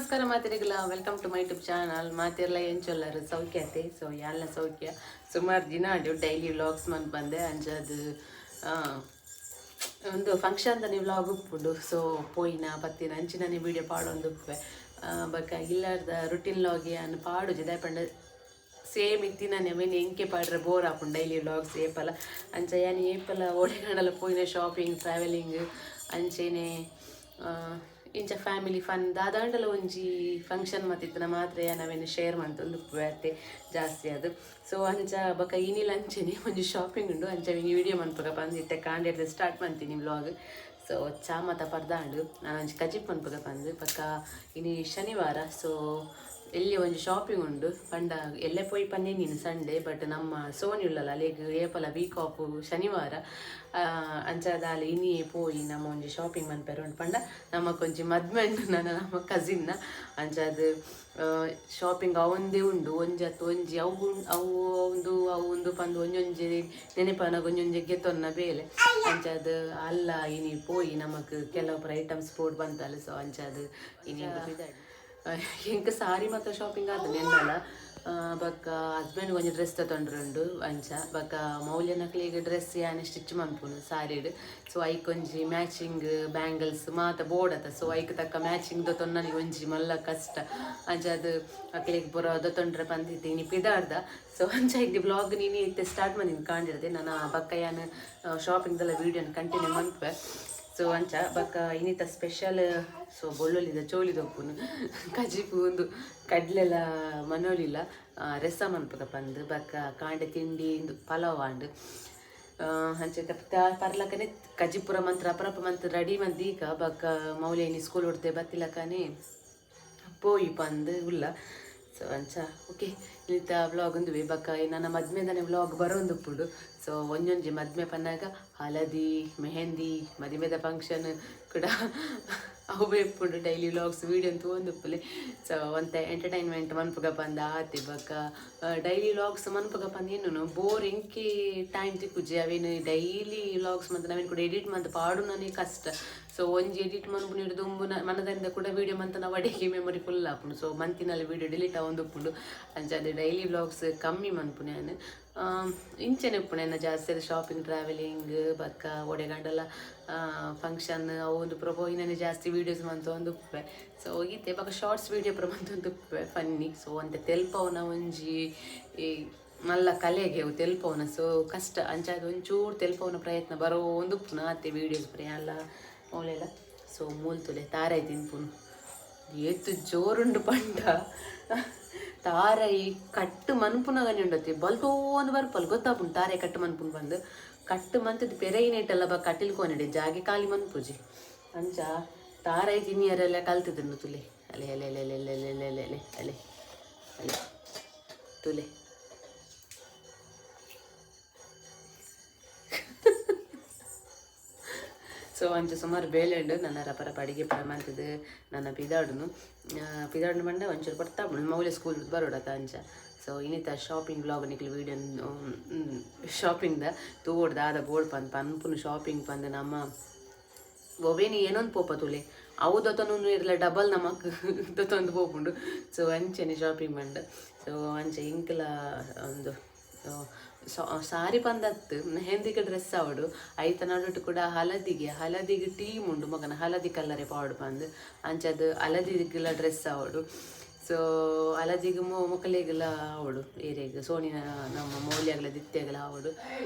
ನಮಸ್ಕಾರ ಮಾತೆರೆಗ್ಲ, welcome to my YouTube channel. ಮಾತೆರ್ಲ ಎಂಚೊಲ್ಲರು? ಸೌಖ್ಯತೆ? ಸೊ ಯಾನ್ಲ ಸೌಖ್ಯ. ಸುಮಾರು ದಿನ ಆಂಡ್ ಡೈಲಿ ವ್ಲಾಗ್ಸ್ ಮನ್ಪಂದೆ. ಅಂಚಾದ್ ಒಂದು ಫಂಕ್ಷನ್ ದ ವ್ಲಾಗ್ ಉಪ್ಪುಂಡು. ಸೊ ಪೋಯಿನ ಪತ್ತಿನ ಅಂಚಿನನೆ ವೀಡಿಯೋ ಪಾಡೊಂದು ಉಪ್ಪುವೆ. ಬೊಕ ಇಲ್ಲದ ರುಟೀನ್ ವ್ಲಾಗ್ ಯಾನ್ ಪಾಡುಜಿ. ದಾಯೆ ಪಂಡ ಸೇಮ್ ಇತ್ತಿನನೆ ಅವೇನು ಎಂಕೆ ಪಾಡ್ರೆ ಬೋರ್ ಆಪುಂಡು ಡೈಲಿ ವ್ಲಾಗ್ಸ್ ಏಪಲ. ಅಂಚ ಯಾನ್ ಏಪಲ ಓಡೆಗಾಂಡಲ ಪೋಯಿನ, ಶಾಪಿಂಗ್, ಟ್ರಾವೆಲಿಂಗ್, ಅಂಚೆನೆ ಇಂಚ ಫ್ಯಾಮಿಲಿ ಫನ್ ದಾದಾಂಡಲ ಒಂಜಿ ಫಂಕ್ಷನ್ ಮತ್ತಿತ್ತಿನ ಮಾತ್ರ ಯಾನ್ ಅವೇನು ಶೇರ್ ಮಂತೊಂದು ಉಪ್ಪುವೆ ಅತ್ತೆ ಜಾಸ್ತಿ ಅದು. ಸೊ ಅಂಚ ಬೊಕ ಇನಿಲ ಅಂಚೆನೆ ಒಂಜಿ ಶಾಪಿಂಗ್ ಉಂಡು. ಅಂಚ ವಿಡಿಯೋ ಮನ್ಪುಗ ಪಂದ್ ಇತ್ತೆ ಕಾಂಡೆಡ್ದ್ ಸ್ಟಾರ್ಟ್ ಮಂತೀನಿ ವ್ಲಾಗ್. ಸೊ ಚಾ ಮಾತ ಪರ್ದಾಂಡು, ನಾನು ಒಂಜಿ ಕಜಿಪ್ ಮನ್ಪುಗ ಪಂದ್. ಬೊಕ ಇನಿ ಶನಿವಾರ, ಸೊ ಎಲ್ಲಿ ಒಂಜಿ ಶಾಪಿಂಗ್ ಉಂಡು ಪಂಡ ಎಲ್ಲೆ ಪೋಯಿ ಪಂದೇ ನೀನು ಸಂಡೇ. ಬಟ್ ನಮ್ಮ ಸೋನಿ ಉಳ್ಳಲ್ಲ, ಅಲೆಗ್ ಏಪಲ ವೀಕ್ ಆಫ್ ಶನಿವಾರ. ಅಂಚಾದ್ ಇನಿಯೇ ಪೋಯಿ ನಮ್ಮ ಒಂಜಿ ಶಾಪಿಂಗ್ ಮನ್ಪೆರೆ ಉಂಡು. ಪಂಡ ನಮಕೊಂಜಿ ಮದ್ಮೆ ಉಂಡು ನನ್ನ ನಮ್ಮ ಕಸಿನ್ನ. ಅಂಚಾದ್ ಶಾಪಿಂಗ್ ಅವಂದೇ ಉಂಡು. ಒಂಜಿ ಅತ್ತು ಒಂಜಿ ಅವು ಅವು ಒಂದು ಅವು ಒಂದು ಪಂದ್ ಒಂಜೊಂಜಿ ನೆನಪನಾಗ ಒಂಜೊಂಜಿ ಗೆತೊನ್ನ ಬೇಲೆ. ಅಂಚಾದ್ ಅಲ್ಲ ಇನಿ ಪೋಯಿ ನಮಕ್ ಕೆಲವು ಐಟಮ್ಸ್ ಬೋಡ್ ಬಂತಲ್ಲ. ಸೊ ಅಂಚಾದ್ ಇನಿ ಎಂಕ್ ಸಾರಿ ಮಾತ್ರ ಶಾಪಿಂಗ್ ಆತ ನೆನ್ನಲ. ಬೊಕ್ಕ ಹಸ್ಬೆಂಡ್ ಒಂಜಿ ಡ್ರೆಸ್ ತಗೊಂಡ್ರುಂಡು ಅಂಚ. ಬೊಕ್ಕ ಮೌಲ್ಯನಕ್ಲೆಗ್ ಡ್ರೆಸ್ ಯಾನ್ ಸ್ಟಿಚ್ ಮನ್ಪುನು ಸಾರಿಡ್. ಸೊ ಐಕ್ ಒಂಜಿ ಮ್ಯಾಚಿಂಗ್ ಬ್ಯಾಂಗಲ್ಸ್ ಮಾತ ಬೋರ್ಡ್ ಅತ. ಸೊ ಐಕ್ ತಕ್ಕ ಮ್ಯಾಚಿಂಗ್ ದೊತೊನ್ನನಿ ಒಂಜಿ ಮಲ್ಲ ಕಷ್ಟ. ಅಂಚಾದ್ ಅಕ್ಲೆಗ್ ಪೂರ ದೊತೊಂಡ್ರೆ ಪಂದಿತ್ತೆ ಇನಿ ಪಿದಾಡ್ದ. ಸೊ ಅಂಚ ಇತ್ತೆ ವ್ಲಾಗ್ ನೀನಿ ಇತ್ತೆ ಸ್ಟಾರ್ಟ್ ಮಂದಿನಿ ಕಾಂಡಿರ್ದೆ. ನನ್ನ ಬೊಕ್ಕ ಯಾನ್ ಶಾಪಿಂಗ್ ದೆಲ್ಲ ವೀಡಿಯೋನ ಕಂಟಿನ್ಯೂ ಮನ್ಪುವೆ. ಸೊ ಅಂಚ ಬೊಕ್ಕ ಇನ್ನಿತ ಸ್ಪೆಷಲ್, ಸೊ ಬೊಳ್ಳೊಲಿದ ಚೋಲಿ ದೊಪ್ಪುನು ಕಜಿಪು ಒಂದು ಕಡ್ಲೆಲ ಮನೋಲಿಲ್ಲ ರೆಸ ಮನ್ಪುಗ ಪಂದ್. ಬೊಕ್ಕ ಕಾಂಡೆ ತಿಂಡಿ ಇಂದು ಪಲಾವ್ ಆಂಡ್. ಅಂಚ ಪರ್ಲಕನೆ ಕಜಿಪುರ ಮಂತ್ರ ಅಪರಪ ಮಂತ್ ರೆಡಿ ಮಂದೀಗ. ಬೊಕ್ಕ ಮೌಲ್ಯ ಸ್ಕೂಲ್ ಹೊಡ್ತೆ ಬತ್ತಿಲಕನೆ ಪೋಯಿ ಪಂದ್ ಉಲ್ಲ. ಸೊ ಅಂಚ ಓಕೆ, ಇನಿತ ವ್ಲಾಗ್ ಉಂದುವೆ. ಬೊಕ್ಕ ನನ್ನ ಮದ್ಮೆದನೆ ವ್ಲಾಗ್ ಬರೋಂದುಪ್ಪುಂಡು. ಸೊ ಒಂಜೊಂಜಿ ಮದ್ಮೆ ಪನ್ನಾಗ ಹಳದಿ, ಮೆಹಂದಿ, ಮದಿಮೆದ ಫಂಕ್ಷನ್ ಕೂಡ ಅವು ಇಪ್ಪುಂಡು. ಡೈಲಿ ವ್ಲಾಗ್ಸ್ ವೀಡಿಯೋ ತೂವೊಂದುಪ್ಪುಲೆ. ಸೊ ಒಂತೆ ಎಂಟರ್ಟೈನ್ಮೆಂಟ್ ಮನ್ಪುಗ ಪಂದ ಆತೆ. ಬೊಕ್ಕ ಡೈಲಿ ವ್ಲಾಗ್ಸ್ ಮನ್ಪುಗ ಪಂದ ಏನು ಬೋರ್, ಎಂಕೆ ಟೈಮ್ ತಿಕ್ಕುಜಿ. ಅವೇನು ಡೈಲಿ ವ್ಲಾಗ್ಸ್ ಮಂತ್ ನಾವೇನು ಕೂಡ ಎಡಿಟ್ ಮಂತ್ ಪಾಡುನನೇ ಕಷ್ಟ. ಸೊ ಒಂಜಿ ಎಡಿಟ್ ಮನ್ಪುನ ದುಂಬು ಮನದಿಂದ ಕೂಡ ವೀಡಿಯೋ ಮಂತ್ ನಾವು ಅಡಿಗೆ ಮೆಮೊರಿ ಫುಲ್ ಆಪುಂಡು. ಸೊ ಮಂತಿನಲ್ಲಿ ವೀಡಿಯೋ ಡಿಲೀಟ್ ಆವೊಂದುಪ್ಪುಂಡು. ಅಂಚ ಅದೇ ಡೈಲಿ ವ್ಲಾಗ್ಸ್ ಕಮ್ಮಿ ಮನ್ಪುನೆ ಯಾನ್. ಇಂಚೆನೆ ಉಪ್ಪುನೆ ಜಾಸ್ತಿ ಶಾಪಿಂಗ್, ಟ್ರಾವೆಲಿಂಗ್, ಬೊಕ್ಕ ಒಡೆಗಂಡಲ ಫಂಕ್ಷನ್ ಅವು ಒಂದು ಪೂರ ಪೋಯಿನನೆ ಜಾಸ್ತಿ ವೀಡಿಯೋಸ್ ಮಂತೊಂದು ಉಪ್ಪುವೆ. ಸೊ ಇತ್ತೆ ಬೊಕ್ಕ ಶಾರ್ಟ್ಸ್ ವೀಡಿಯೋ ಪೂರ ಮಂತೊಂದು ಉಪ್ಪುವೆ ಫನ್ನಿ. ಸೊ ಒಂತೆ ತೆಲ್ಪವುನ ಒಂಜಿ ಈ ಮಲ್ಲ ಕಲೆಗೆ ಅವು ತೆಲ್ಪವುನ ಸೊ ಕಷ್ಟ. ಅಂಚಾದ್ ಒಂಚೂರು ತೆಲ್ಪವುನ ಪ್ರಯತ್ನ ಬರೋಂದು ಉಪ್ಪುನ ಆತೆ ವೀಡಿಯೋಸ್ ಪೂರ ಎಲ್ಲ ಮೌಲೆಲ್ಲ. ಸೊ ಮೂಲ್ತುಲೆ ತಾರಾಯಿ ತಿನ್ಪುನು. ಏತ್ ಜೋರುಂಡು ಪಂಡ ತಾರೈ ಕಟ್ಟು ಮನ್ಪುನಗನೆ ಉಂಡತಿ ಬಲ್ತೋಂದು ಬರ್ಪಲ್. ಗೊತ್ತಾಪುಂಡು ತಾರೈ ಕಟ್ಟು ಮನ್ಪುನು ಬಂದು ಕಟ್ಟು ಮಂತದ ಪೆರೈನೇಟಲ್ಲ ಬಾ ಕಟ್ಟಿಲ್ ಕೋನಡೆ ಜಾಗೆ ಖಾಲಿ ಮನ್ಪುಜಿ. ಅಂಚ ತಾರೈ ತಿನ್ನಿಯರೆಲ್ಲ ಕಲ್ತಿದ್ನು. ತುಲೆ, ಅಲೆ ಅಲೆ ಅಲೆ ಅಲೆ ಅಲೆ ಅಲೆ ಅಲೆ ಅಲೆ ಅಲೆ ಅಲೆ ತುಲೆ. ಸೊ ಅಂಚ ಸುಮಾರು ಬೇಲೆ ಉಂಡು. ನನ್ನ ರಪರ ಅಡಿಗೆ ಪರ ಮಂತದ್ದು ನನ್ನ ಪಿದಾಡುನು. ಪಿದಾಡುನು ಪಂಡ ಒಂಚೂರು ಕೊಡ್ತಾ ಮೌಲ್ಯ ಸ್ಕೂಲ್ ಬರೋಡತ ಅಂಚ. ಸೊ ಇನ್ನಿತ ಶಾಪಿಂಗ್ ವ್ಲಾಗ್ ನಿಕ್ಲು ವೀಡಿಯೋ ಶಾಪಿಂಗ್ದ ತೂವೊಡು ದಾದ ಬೋಡ್ ಪಂದ್ ಪನ್ಪುನು. ಶಾಪಿಂಗ್ ಪಂದ್ ನಮ್ಮ ಒವೇನಿ ಏನೊಂದು ಪೋಪ ತುಲೆ, ಅವು ದೊತೊನು ಇರ್ಲ ಡಬಲ್ ನಮಕ್ ದೊತೊಂದು ಪೋಪುಂಡು. ಸೊ ಅಂಚೆನೆ ಶಾಪಿಂಗ್ ಮಂಡ. ಸೊ ಅಂಚೆ ಇಂಕ್ಲ ಒಂದು ಸಾರಿ ಪಂದತ್ತು ಮೆಹಂದಿಗೆ ಡ್ರೆಸ್ ಆವಡು. ಐತ ನಡುಟು ಕೂಡ ಹಳದಿಗೆ ಹಳದಿಗೆ ಟೀಮ್ ಉಂಡು ಮಗನ ಹಳದಿ ಕಲ್ಲರೆ ಪಾವಡು ಪಂದ್. ಅಂಚದು ಹಳದಿಗೆಲ ಡ್ರೆಸ್ ಆವಡು. ಸೊ ಹಳದಿಗೆ ಮೊಕಲೆಗೆಲ್ಲ ಆವಡು, ಏರೆಗ್ ಸೋನಿನ ನಮ್ಮ ಮೌಲ್ಯಗಳ ದಿತ್ಯಗಳ ಆವಡು,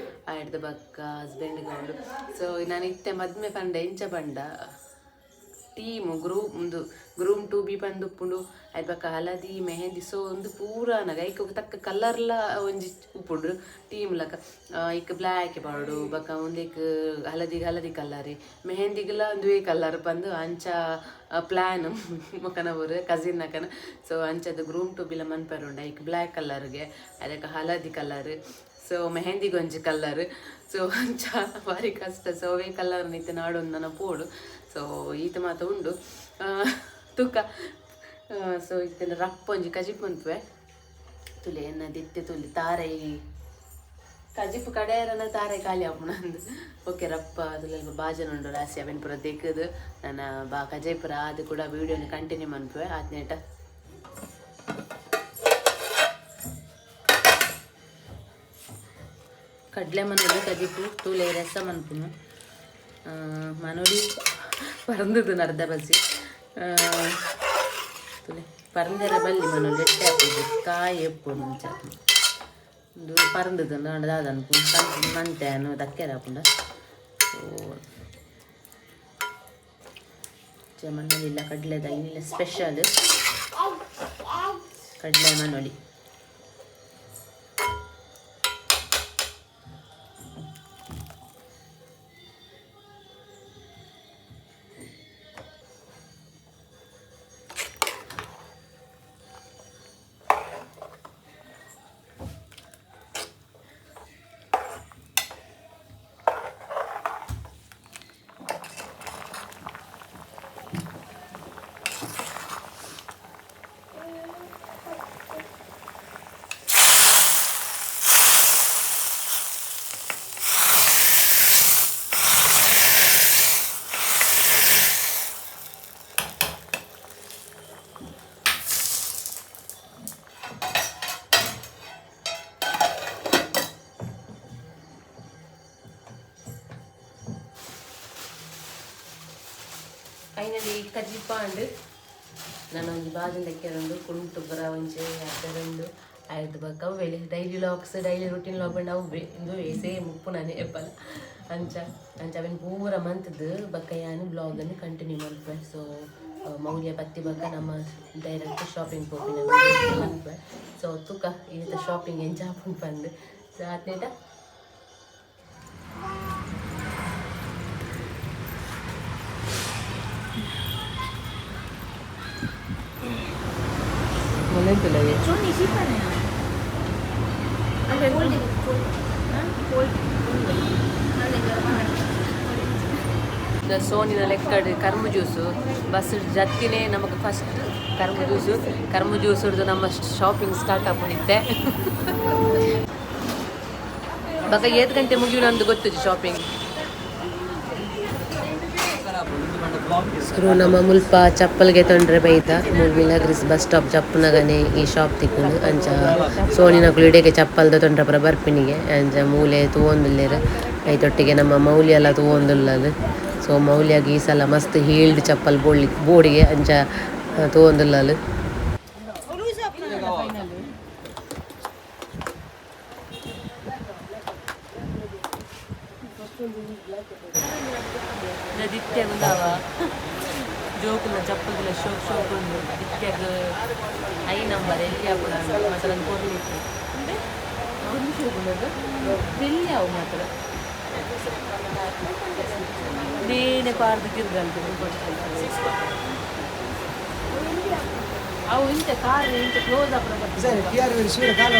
ಆಯ್ದ ಬಕ್ಕ ಹಸ್ಬೆಂಡ್ಗೆ ಆವಡು. ಸೊ ನಾನು ಇತ್ತೆ ಮದ್ಮೆ ಪಂಡ ಎಂಚ ಪಂಡ ಟೀಮ್ ಗ್ರೂಪ್ ಒಂದು ಗ್ರೂಮ್ ಟು ಬಿ ಪಂದ್ ಉಪ್ಪುಂಡು, ಐತ ಬೊಕ್ಕ ಹಳದಿ, ಮೆಹಂದಿ. ಸೊ ಒಂದು ಪೂರ ನಗ ಐಕ್ ತಕ್ಕ ಕಲರ್ಲ ಒಂಜಿ ಉಪ್ಪುಂಡು ಟೀಮ್ ಲಕ. ಐಕ್ ಬ್ಲ್ಯಾಕ್ ಪಾಡು, ಬೊಕ್ಕ ಒಂದೆಕ್ ಹಳದಿಗೆ ಹಳದಿ ಕಲರ್, ಮೆಹಂದಿಗೆಲ ಒಂದುವೇ ಕಲರ್ ಪಂದ್ ಅಂಚ ಪ್ಲಾನ್ ಮೊಕನ ಊರು ಕಸಿನ್ ನಕನ. ಸೊ ಅಂಚದ ಗ್ರೂಮ್ ಟು ಬಿಲ ಮನ್ಪೆರೆ ಉಂಡು. ಐಕ್ ಬ್ಲ್ಯಾಕ್ ಕಲರ್ಗೆ, ಅದಕ್ಕೆ ಹಳದಿ ಕಲರ್, ಸೊ ಮೆಹಂದಿಗೆ ಒಂಜಿ ಕಲರ್. ಸೊ ಅಂಚ ಬಾರಿ ಕಷ್ಟ. ಸೊ ಅವೇ ಕಲರ್ ನಿತ್ಯ ನಾಡೊಂದು ನನ್ನ ಪೋಡು. ಸೊ ಈತ ಮಾತ ಉಂಡು ತೂಕ. ಸೊ ಇತ್ತೆಲ್ಲ ರಪ್ಪ ಒಂಜಿ ಕಜಿಪ್ ಮನ್ಪುವೆ. ತುಲೆ ಎನ್ನ ದಿತ್ತೆ ತುಲೆ ತಾರೈ. ಕಜಿಪು ಕಡೆಯರನ ತಾರೆ ಖಾಲಿ ಆಪುಣಂದು. ಓಕೆ ರಪ್ಪ ಅದಲ್ಲ ಬಾಜನ ಉಂಡು ರಾಸಿ ಅವೆನ್ ಪೂರ ದೆಕ್ಕದು ನನ್ನ ಬಾ ಕಜೈಪುರ ಅದು ಕೂಡ ವೀಡಿಯೋನ ಕಂಟಿನ್ಯೂ ಮನ್ಪುವೆ ಆತ್ನೇಟ. ಕಡಲೆ ಮನೋಲಿ ಕಜಿಪು ತೂಲೆ ರಸ ಮನ್ಪುನು ಮನೋಲಿ ಪರಂದದು ಅರ್ಧ ಬಸಿ ತುಲೆ ಪರಂದೆರ ಬಲ್ಲಿ ಮನೋಲಿ ಎಟ್ಟೆ ಹಾಕುದು ಕಾಯಿ ಎಪ್ಪುಡು ಅಂಚ ಉಂದು ಪರಂದದು ಅಂಡ ದಾದ ಅನ್ಪುಂಡು ಮಂತೆ ಅನ್ನು ದಕ್ಕೆರ ಹಾಪುಂಡ. ಸೊ ಮನೋಲಿ ಇಲ್ಲ ಕಡಲೆದ ಇನ್ನಿಲ್ಲ ಸ್ಪೆಷಲ್ ಕಡಲೆ ಮನೋಲಿ. ಫೈನಲಿ ಕಜಿಪಾಂಡ್ ನಾನು ಒಂಜಿ ಬಾಜುಂದ ಕೆರೊಂದು ಕುಂಟು ಪುರ ಒಂಜಿ ಅರ್ಧ ರಂಡು ಆಯ್ತು ಬೊಕ್ಕ ಅವ್ವೆ daily vlogs daily routine vlog ಬಂಡ ಅವ್ವೆ ಇಂದು ಸೇಮ್ ಉಪ್ಪು ನಾನೇ ಎಪ್ಪಲ ಅಂಚ ಅಂಚ ಅವೆನ್ ಪೂರ ಮಂತ್ದು ಬೊಕ್ಕ ಯಾನ್ ವ್ಲಾಗನ್ನು ಕಂಟಿನ್ಯೂ ಮನ್ಪುವೆ. ಸೊ ಮೌಲ್ಯ ಪತ್ತಿ ಬೊಕ್ಕ ನಮ್ಮ ಡೈರೆಕ್ಟ್ ಶಾಪಿಂಗ್ ಪೋಪಿನ ಮನ್ಪುವೆ. ಸೊ ತುಕ ಇನಿತ ಶಾಪಿಂಗ್ ಎಂಚ ಆಪುಂಡು ಪಂದ್. ಸೊ ಆತ್ನೇಟ ಸೋನಿನ ಲೆಕ್ಕಡ್ ಕರ್ಮ ಜ್ಯೂಸು ಬಸ್ ಜತ್ತಿನೇ ನಮಗೆ ಫಸ್ಟ್ ಕರ್ಮ ಜ್ಯೂಸು ಕರ್ಮ ಜ್ಯೂಸ್ ನಮ್ಮ ಶಾಪಿಂಗ್ ಸ್ಟಾರ್ಟ್ ಆಪುಣಿತ್ತೆ. ಬಕ ಏತ್ ಗಂಟೆ ಮುಗಿಯು ನಂದು ಗೊತ್ತುಜಿ ಶಾಪಿಂಗ್. ಶುರು ನಮ್ಮ ಮುಲ್ಪ ಚಪ್ಪಲ್ಗೆ ತೊಂದರೆ ಬೈತ ಮೂಲ್ ಮಿಲಾಗ್ರಿಸ್ ಬಸ್ ಸ್ಟಾಪ್ ಜಪ್ಪುನಗನೆ ಈ ಶಾಪ್ ತಿಕ್ಕುಂಡು. ಅಂಚ ಸೋನಿನಕುಲು ಇಡೆಗೆ ಚಪ್ಪಲ್ದ ತೊಂದರೆ ಪುರ ಬರ್ಪಿನಿಗೆ ಅಂಚ ಮೂಲೆ ತೂವೊಂದುಲ್ಲೆರ್ ಐತೊಟ್ಟಿಗೆ ನಮ್ಮ ಮೌಲ್ಯ ಎಲ್ಲ ತೂವೊಂದುಲ್ಲದು. ಸೊ ಮೌಲ್ಯಗ್ ಈ ಸಲ ಮಸ್ತ್ ಹೀಲ್ಡ್ ಚಪ್ಪಲ್ ಬೋಳಿ ಬೋಡಿಗೆ ಅಂಚ ತೂವೊಂದುಲ್ಲಲು. ದಿತ್ಯಗುಂದಾವ ಜೋಕುಲ್ನ ಚಪ್ಪಲ್ದಿಲ್ಲ ಶೋಕ್ ಶೋಕ್ ಉಂಡು ದಿತ್ಯಗ್ I number ಎಲ್ಲಿ ಆಪುಂಡು ಮಾತ್ರ ಕೊರ್ಲಿತ್ತು ಒಂದು ಶೋಕ್ ಉಂಡದು ಎಲ್ಲಿ ಅವು ಮಾತ್ರ ನೇನೆ ಪಾರ್ದು ಕಿರ್ಗಲ್ದು ಅವು ಇಂಚ ಕಾರ್ ಇಂಚ ಕ್ಲೋಸ್ ಆಪುನ. ಸರಿ ಪಿ ಆರ್ ಸೀರೆ ಕಾಲ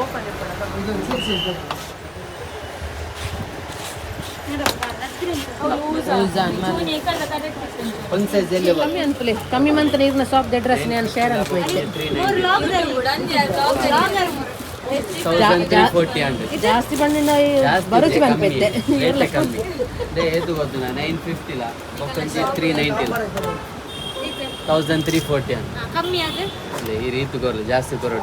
ಓಪನ್ ಒಂದು ಸೈಜ್ ಎಲ್ಲಿ ಕಮ್ಮಿ ಅನ್ಪುಲೆ ಕಮ್ಮಿ ಮಂತ್ ನೀರಿನ ಶಾಪ್ ಡ್ರೆಸ್ ನಾನು ಶೇರ್ ಅನ್ಪುಲೆ. 1340 ಅಂಡ್ ಜಾಸ್ತಿ ಬಂದಿನ ಬರುಚಿ ಬಂದ್ಪೆತ್ತೆ. ರೇಟ್ ಕಮ್ಮಿ ಏತು ಗೊತ್ತು 950 ಲ ಬೊಕ್ಕಂಜಿ 390 1340 ಅಂಡ್ ಕಮ್ಮಿ ಆದ್ರೆ ಈ ರೀತಿ ಕೊರಲು ಜಾಸ್ತಿ ಕೊರಡು.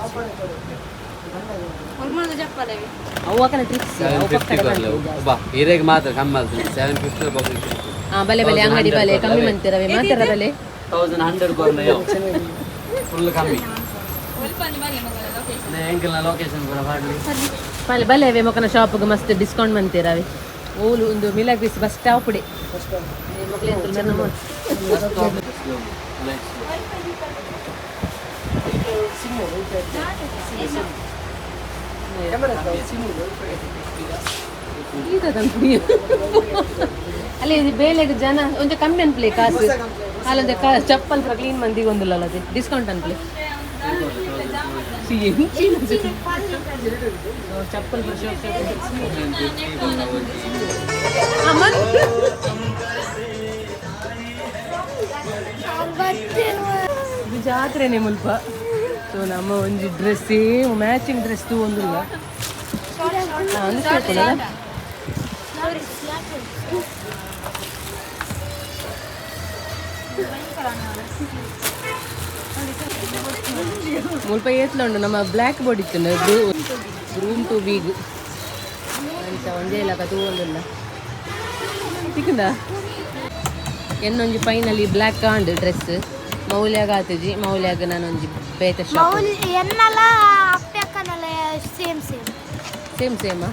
ಅವು ಟ್ರಿಕ್ಸ್ 750 ಕೊರಲು ಬಾ ಹಿರೇಗೆ ಮಾತ್ರ ಕಮ್ಮಿ ಆಗ್ತದೆ 750 ಬೊಕ್ಕಂಜಿ. ಹಾ ಬಲೆ ಬಲೆ ಅಂಗಡಿ ಬಲೆ ಕಮ್ಮಿ ಮಂತಿರವೆ ಮಾತಾರ ಬಲೆ. 1100 ಕೊರಲು ಫುಲ್ ಕಮ್ಮಿ ಎಂಕಲ್ನ ಲೊಕೇಶನ್ ಕೂಡ ಮಾಡಲಿ. ಬಲೆ ಬಲೆ ಅವೇ ಮೊಕನ ಶಾಪ್ಗೆ ಮಸ್ತ್ ಡಿಸ್ಕೌಂಟ್ ಮಂತಿರವೆ ಓಲು ಒಂದು ಮಿಲಾಗ್ರಿಸ್ ಬಸ್ ಸ್ಟಾಪ್ ಪುಡಿ. ಅಲ್ಲಿ ಇದು ಬೇಲೆಗೆ ಜನ ಒಂಜಿ ಕಮ್ಮಿ ಅನ್ಪ್ಲೆ ಕಾಸು ಅಲ್ಲೊಂದು ಚಪ್ಪಲ್ ಪೂರ ಕ್ಲೀನ್ ಮಂದಿಗೆ ಒಂದುಲ್ಲ ಅದೇ ಡಿಸ್ಕೌಂಟ್ ಅನ್ಪ್ಲೆ ಚಪ್ಪಲ್ ಪೂರ ಶೋಕ್ ಶೋಕ್. ಇದು ಜಾತ್ರೆನೆ ಮುಲ್ಪ. ಸೊ ನಮ್ಮ ಒಂಜಿ ಡ್ರೆಸ್ ಸೇಮ್ ಮ್ಯಾಚಿಂಗ್ ಡ್ರೆಸ್ ತೂವೊಂದುಲ್ಲ. ಮುಲ್ಪ ಏತ್ಲ ಉಂಡು ನಮ್ಮ ಬ್ಲ್ಯಾಕ್ ಬೋರ್ಡ್ ಇತ್ತು ರೂಮ್ ಟು ಬೀಗ್ ಅಂತ ಒಂಜೇ ಇಲ್ಲಕ ತೂವೊಂದುಲ್ಲ ತಿಕ್ಕುಂಡ ಎನ್ನೊಂಜಿ ಫೈನಲಿ ಬ್ಲ್ಯಾಕ್ ಕಾಂಡ್ ಡ್ರೆಸ್ ಮೌಲ್ಯಾಗ ಆತುಜಿ ಮೌಲ್ಯಾಗ ನಾನೊಂಜಿ ಬೇತೆ ಶಾಪ್ ಎನ್ನಲ ಅಪ್ಪಕ್ಕನಲ್ಲ ಸೇಮ್ ಸೇಮ್. ಸೇಮ್ ಸೇಮಾ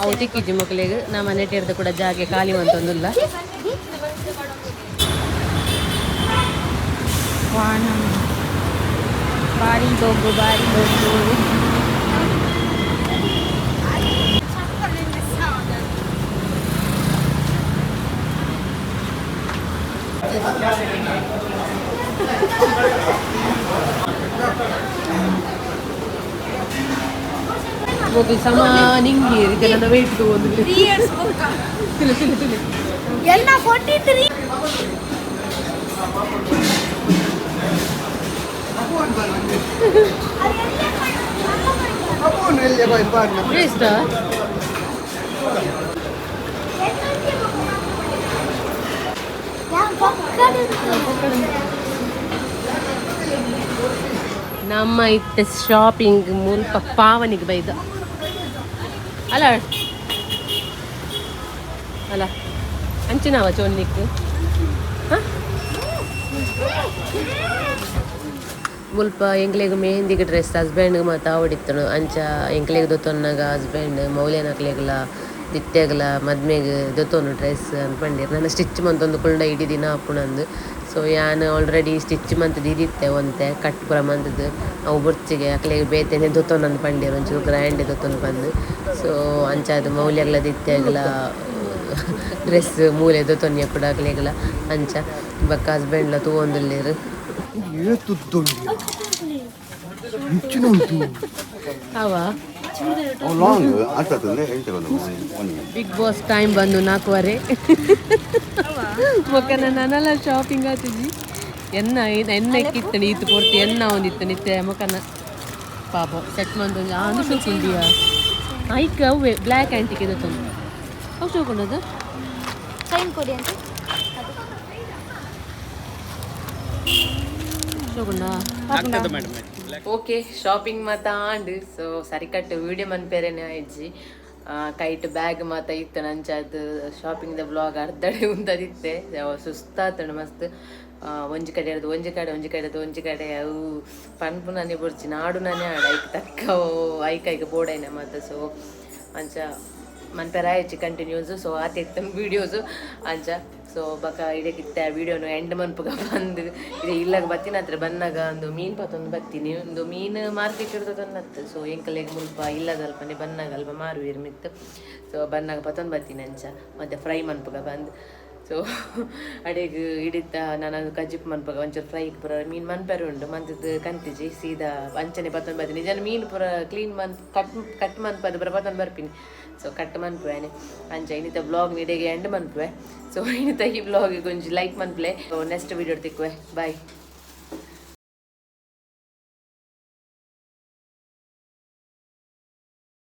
ಅವು ತಿಕ್ಕಿಜಿ ಮಕ್ಕಳಿಗೆ ನಮ್ಮ ನೆಟ್ಟಿರ್ದು ಕೂಡ ಜಾಗೆ ಖಾಲಿ ಅಂತೊಂದುಲ್ಲ. ಬಾರಿ ದೊಗ್ಗು ಬಾರಿ ದೊಗ್ಗು. ಮಗು ಸಮ ನಿಂಗಿ ಇದೆಲ್ಲ ವೆಯ್ಟ್ ತಗೊಂಡು ತಿಳು ತಿಳು ತಿಳು. ಎಲ್ಲ 43. ಎಷ್ಟು? ನಮ್ಮ ಇತ್ತ ಶಾಪಿಂಗ್ ಮುಲ್ಪ ಪಾವನಿಗೆ ಬೈದ ಅಲ್ಲ ಅಲ್ಲ ಅಂಚಿನಾವ ಚೊನ್ನಿಕ್. ಮುಲ್ಪ ಎಂಕ್ಲೆಗ್ ಮೆಹಂದಿಗೆ ಡ್ರೆಸ್ ಹಸ್ಬೆಂಡ್ಗೆ ಮಾತ ಆವಡಿತ್ತನು ಅಂಚ ಎಂಕ್ಲೆಗ್ ದೊತ್ತೊನ್ನಾಗ ಹಸ್ಬೆಂಡ್ ಮೌಲ್ಯನಕ್ಲೆಗ್ಲ ದಿತ್ತೆಗ್ಲ ಮದ್ಮೆಗ್ ದೊತ್ತೊನು ಡ್ರೆಸ್ ಅನ್ಪಂಡಿರ್ ನನ್ನ ಸ್ಟಿಚ್ ಮಂತೊಂದು ಕುಳ್ಳ ಇಡೀ ದಿನ ಆಪುಣಂದು. ಸೊ ಯಾನ್ ಆಲ್ರೆಡಿ ಸ್ಟಿಚ್ ಮಂತ್ ದೀದಿತ್ತೆ ಒಂತೆ ಕಟ್ ಪೂರ ಮಂತುದು ಅವು ಬೊರ್ಚಿಗೆ ಅಕ್ಲೆಗ್ ಬೇತೆನೆ ದೊತ್ತೊನಂದು ಪಂಡೇರ್ ಒಂಚೂರು ಗ್ರ್ಯಾಂಡ್ ದೊತ್ತೊನು ಪಂದು. ಸೊ ಅಂಚಾದ್ ಮೌಲ್ಯಗ್ಲ ದಿತ್ತೆಗ್ಲ ಡ್ರೆಸ್ ಮೂಲೆ ದೊತ್ತೊನ್ಯ ಕೂಡ ಅಕ್ಲೆಗ್ಲ ಅಂಚ ಬೊಕ್ಕ ಹಸ್ಬೆಂಡ್ಲ ತೂವೊಂದುಲ್ಲೆರ್. ಅವ ಬಿಗ್ ಬಾಸ್ ಟೈಮ್ ಬಂದು 4:30. ಮೊಕ್ಕ ನಾನೆಲ್ಲ ಶಾಪಿಂಗ್ ಆತಿದ್ವಿ ಎನ್ನ ಎನ್ನ ಇಕ್ಕಿತ್ತಣಿ ಇತ್ತು ಪೂರ್ತಿ ಎನ್ನ ಒಂದಿತ್ತು ನಿತ್ಯ ಮೊಕ್ಕನ ಪಾಪ ಸೆಟ್ ಮಂದೊಂದು ಅಂದು ಶೋಕುಂಡಿಯ ಐಕ್ ಅವೇ ಬ್ಲ್ಯಾಕ್ ಆ್ಯಂಟಿಕ್ ಇದು ಅವು ಶೋಕುಂಡದು. ಸೈನ್ ಕೊಡಿ ಅಂತ. ಶೋಕುಂಡ. ಓಕೆ ಶಾಪಿಂಗ್ ಮಾತ ಆಂಡ್. ಸೊ ಸರಿಕಟ್ಟು ವೀಡಿಯೋ ಮನ್ಪೇರೇನೆ ಆಯ್ಜಿ ಕೈಟ್ ಬ್ಯಾಗ್ ಮಾತ ಇತ್ತು ನಂಚಾದ್ ಶಾಪಿಂಗ್ ದ ಬ್ಲಾಗ್ ಅರ್ಧಡೆ ಉಂದದಿತ್ತೆ ಸುಸ್ತಾತಂಡು ಮಸ್ತ್. ಒಂಜಿ ಕಡೆ ಇರೋದು ಒಂಜಿ ಕಡೆ ಒಂಜಿ ಕಡೆ ಒಂಜಿ ಕಡೆ ಅವು ಪನ್ಪು ನಾನೇ ಬೊರ್ಚಿ ನಾಡು ನಾನೇ ಆಡ ಐಕ್ ತಕ್ಕ ಐಕ್ ಐಕ್ ಬೋಡೈನ ಮಾತ. ಸೊ ಅಂಚ ಮನ್ಪೆರ ಆಯ್ಚಿ ಕಂಟಿನ್ಯೂಸ್. ಸೊ ಆತ ಇತ್ತು ವೀಡಿಯೋಸು ಅಂಚ. ಸೊ ಬಕ ಇಡಕ್ಕಿತ್ತೆ ವೀಡಿಯೋನು ಎಂಡ್ ಮನ್ಪುಗ ಬಂದು ಇದೆ ಇಲ್ಲಾಗ ಬತ್ತಿನ ಹತ್ರ ಬನ್ನಾಗ ಒಂದು ಮೀನು ಪತ್ತೊಂದು ಬತ್ತೀನಿ ಒಂದು ಮೀನು ಮಾರ್ಕೆಟ್ ಇರ್ತದನ್ನತ್ತು. ಸೊ ಎಂಕಲೆಗ್ ಮುಲ್ಪ ಇಲ್ಲದಲ್ಪನೆ ಬನ್ನಾಗ ಅಲ್ಪ ಮಾರುವೇರು ಮಿತ್ತು. ಸೊ ಬನ್ನಾಗ ಪತ್ತೊಂದು ಬತ್ತೀನಿ ಅಂಚ ಮತ್ತೆ ಫ್ರೈ ಮನ್ಪುಗ ಬಂದು. ಸೊ ಅಡೆಗ್ ಹಿಡಿತ ನಾನು ಕಜ್ಜಿಪ್ ಮನ್ಪುಗ ಒಂಚೂರು ಫ್ರೈ ಪೂರ ಮೀನು ಮನ್ಪೆರೆ ಉಂಡು ಮಂತದ್ದು ಕಂತಿಜಿ ಸೀದಾ ಅಂಚನೆ ಪತ್ತೊಂದು ಬತ್ತೀನಿ ಜನ ಮೀನು ಪೂರ ಕ್ಲೀನ್ ಮನ್ ಕಟ್ ಕಟ್ ಮನ್ಪದು ಪೂರ ಪತ್ತೊಂದು ಬರ್ಪಿನಿ. ಸೊ ಕಟ್ ಮನ್ಪುವೆ ಅಂಚ ಇನ್ನಿತ ಬ್ಲಾಗ್ ನಿಡೆಗೆ ಎಂಡ್ ಮನ್ಪುವೆ. ಸೊ ಇನ್ನಿತ ಈ ಬ್ಲಾಗ್ ಒಂಜಿ ಲೈಕ್ ಮನ್ಪುಲೆ. ಸೊ ನೆಕ್ಸ್ಟ್ ವೀಡಿಯೋ ತಿಕ್ಕುವೆ. ಬಾಯ್.